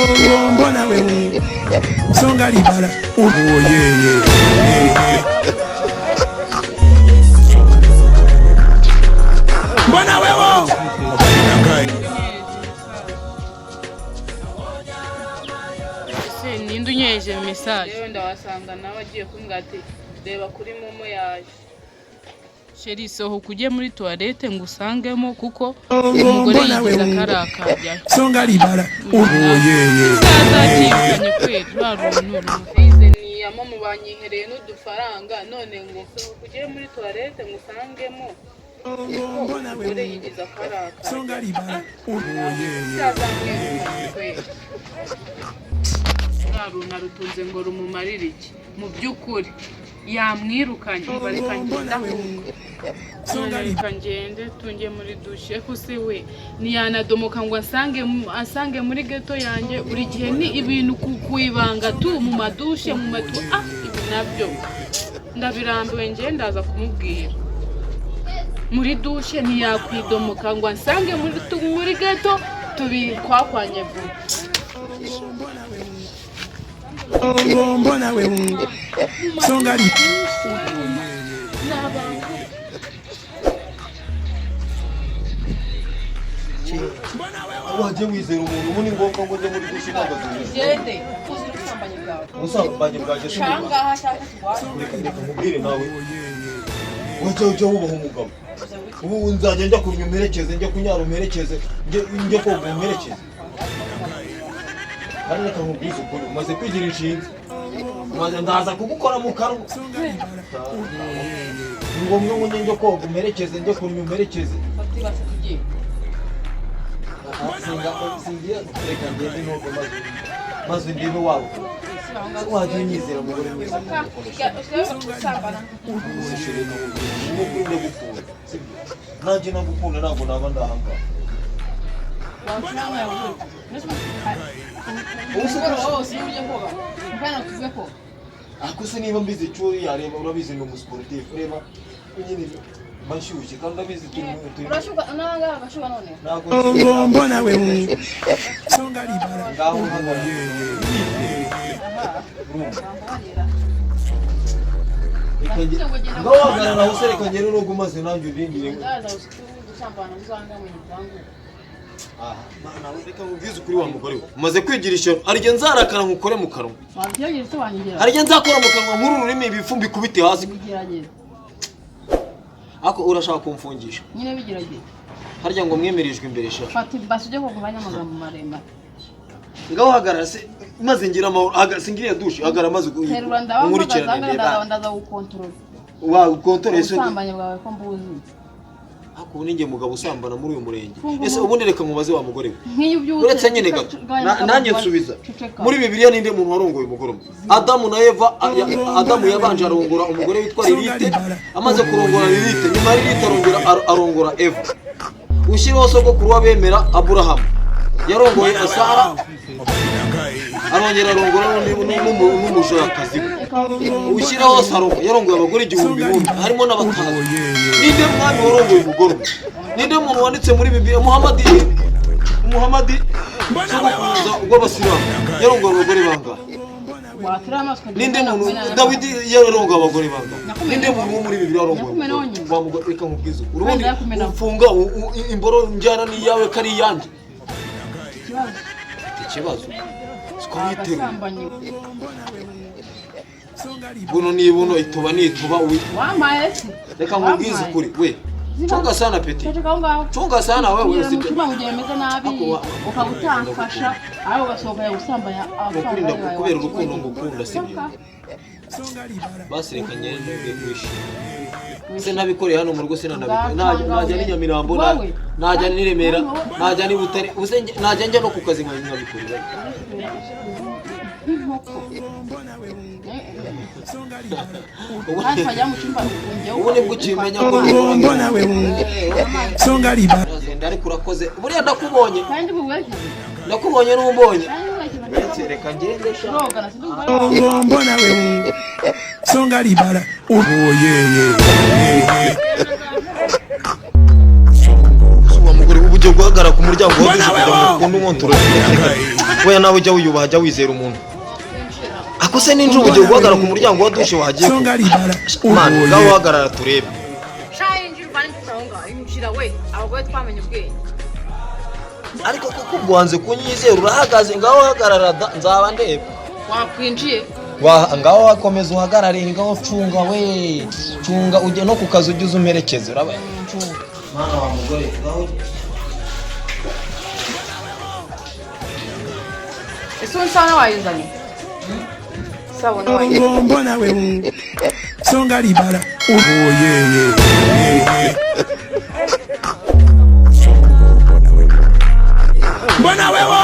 Mbona wewe songa libala oye. Mbona wewe? Ese ninde unyoheje message? Yewe, ndawasanga nawe agiye kumbwira ati: "Reba kuri MoMo yaje." Chéri, sohoka ujye muri toilette ngo usangemo, kuko umugore Mbona yigize wewe akarakajyayo. Songa libala oye. Azakirukanye kweri rwa runtu. Ize ni iya MoMo, banyihereye n'udufaranga, none ngo sohoka ujye muri toilette ngo usangemo, kuko Mbona umugore wewe yigize akarakajya. Songa libala oye. Azamwirukanye kweri. Rwa runtu arutunze ngo rumumarire iki? Mu by'ukuri yamwirukanye. Reka ngende ahubwo. Songa Reka ngende tunge muri douche, ko se we ntiyanadomoka ngo asange muri ghetto yanjye. Buri gihe ni ibintu ku ibanga tu, mu madushe, mu matu. Ah, ibi nabyo ndabirambiwe. Nge ndaza kumubwira muri douche, ntiyakwidomoka ngo ansange muri ghetto, tubikwakwanye vuba. Mbona wewe songa libala. Ni abantu. Wajye wizera umuntu. Ubu ni ngombwa ngo njye muri douche mpagaze? Ugende uzira ubusambanyi bwawe. Ubusambanyi bwanjye si Cyangwa ashaka kurwara. Reka, reka nkubwire nawe, wajya ujya wubaha umugabo. Ubu nzajya njya kunywa umperekeze, njya kunyara umperekeze, njye koga umperekeze. Kandi reka nkubwize ukuri, umaze kwigira inshinzi, maze ndaza kugukora mu kanwa. Ni ngombwa ngo njye koga umperekeze, njye kunywa umperekeze? Fata ibase tugiye. Singiye, reka ngende noge maze ndebe wabo. Wajya unyizera, mugore mwiza? Usambana. Nukuri ndagukunda, sibyo? Nanjye nagukunda, ntabwo naba ndahangaha. Umugoroba wose iyo ujya koga mukanya tuve koga. Ariko se niba mbizi icyo yareba, urabizi ni umusiporutifu, reba nyine mba nshyushye kandi urabizi turi Urashuka nangaha agashuka none. Ntabwo. Mbona wewe songa libala. Ngaho uhagarara, urumva? Bambabarira. Ngaho hagarara aho se, reka ngere urugo maze nanjye urindire. Ndaza gusambana uzanga mu gipangu. Aha, mana we, reka nkubwize ukuri wa mugore we, umaze kwigira ishyano. Hari igihe nzarakara nkukore mu kanwa. Wabyogera se, wanyigira? Hari igihe nzakora mu kanwa nk'uru rurimi, ibifumbi ikubite hasi. Bigerageza. Ariko urashaka kumfungisha? Nyine bigerageza. Harya ngo mwemerejwe imbere sha? Fata ibase ujye koga umvanye amagambo maremare. Ngaho hagarara se maze ngira amahoro. Hagarara, singiriye douche, hagarara maze Terura ndaba unkurikirane. mpagaze. Ndeba. Ndaza gukontorora. Wa kontorore se? Ubusambanyi bwawe ko mbuzi. Ariko ubu ninjye mugabo usambana muri uyu murenge? Funga. Ese ubundi reka nkubaze wa mugore we. Nk'iyo ubyutse Uretse nyine gato, nanjye nsubiza. Ceceka. Muri Bibiliya ninde muntu warongoye umugore umwe? Adamu na Eva. Adamu yabanje arongora umugore witwa Lilite. Amaze kurongora Lilite, nyuma ya Lilite arongera arongora Eva. Ushyireho sogokuru w'abemera Aburahamu, yarongoye Sara, arongera arongora n'umujakazi we. Ushyireho Salomo, yarongoye abagore 1000 n'umwe, harimo n'abatazi. Ninde mwami warongoye umugore umwe? Ninde muntu wanditse muri Bibiliya? Muhamadi, Muhamadi sogokuruza w'abasilamu, yarongoye abagore bangahe? Watira amaso. Ninde muntu? Dawidi yarongoye abagore bangahe? Ninde muntu wo muri Bibiliya warongoye umugore wa mugore? Reka nkubwize ukuri, ubundi ufunga imboro njyana n'iyawe ko ari iyanjye. Ikibazo. Mfite ikibazo siko witeruye. Agasambanyi. Buno ni buno, ituba ni ituba. Wampaye se? Reka nkubwize ukuri we, chunga sana petit. Ceceka aho ngaho. Chunga sana wewe. Kugira mu usite cyumba mu gihe meze nabi. Ako Ukaba utamfasha aho, ugasohoka gusambanya. Nukuri kubera urukundo ngukunda, sibyo? Basi reka ngende wishimye se, ntabikoreye hano mu rugo sinanabikoreye. Najya n'i Nyamirambo, najya n'i Remera, najya n'i Butare, ubuse najya njya no ku kazi nkabikorera. Nk'inkoko kandi twajya mu cyumba njyewe. Ubu nibwo ukimenya ko Mbona wewe songa libala. Uragenda, ariko urakoze buriya ndakubonye. Kandi bubwerekeze. Ndakubonye n'umbonye. Kandi bubwerekeze. Uretse reka ngende sha. Urogana sindi. Mbona wewe songa libala oye. Wa mugore, ubu ugiye guhagarara ku muryango wa Mbona douche kugira ngo wewe ukunde unkontorore? Reka. Weya nawe ujya wiyubaha, jya wizera umuntu. Ako se ninjira ugiye guhagarara ku muryango wa dushe wahagiye? Songa libala. Mani, ngaho uhagarara turebe. Sha, yinjira uvane imfuka aho ngaho, yinjira we. Abagore twamenye ubwenge. Ariko kuko ubwo wanze kunyizera urahagaze, ngaho uhagarara da, nzaba ndeba. Wakwinjiye. Ngaho wakomeza uhagarare, ngaho cunga we, cunga ujye no ku kazi ujye uza umperekeze, uraba cunga mwana wa mugore, ngaho. Ese ubu isabune wayizanye? Isabune wayizanye? Mbona wewe songa libala. Oh yeah. Mbona wewe.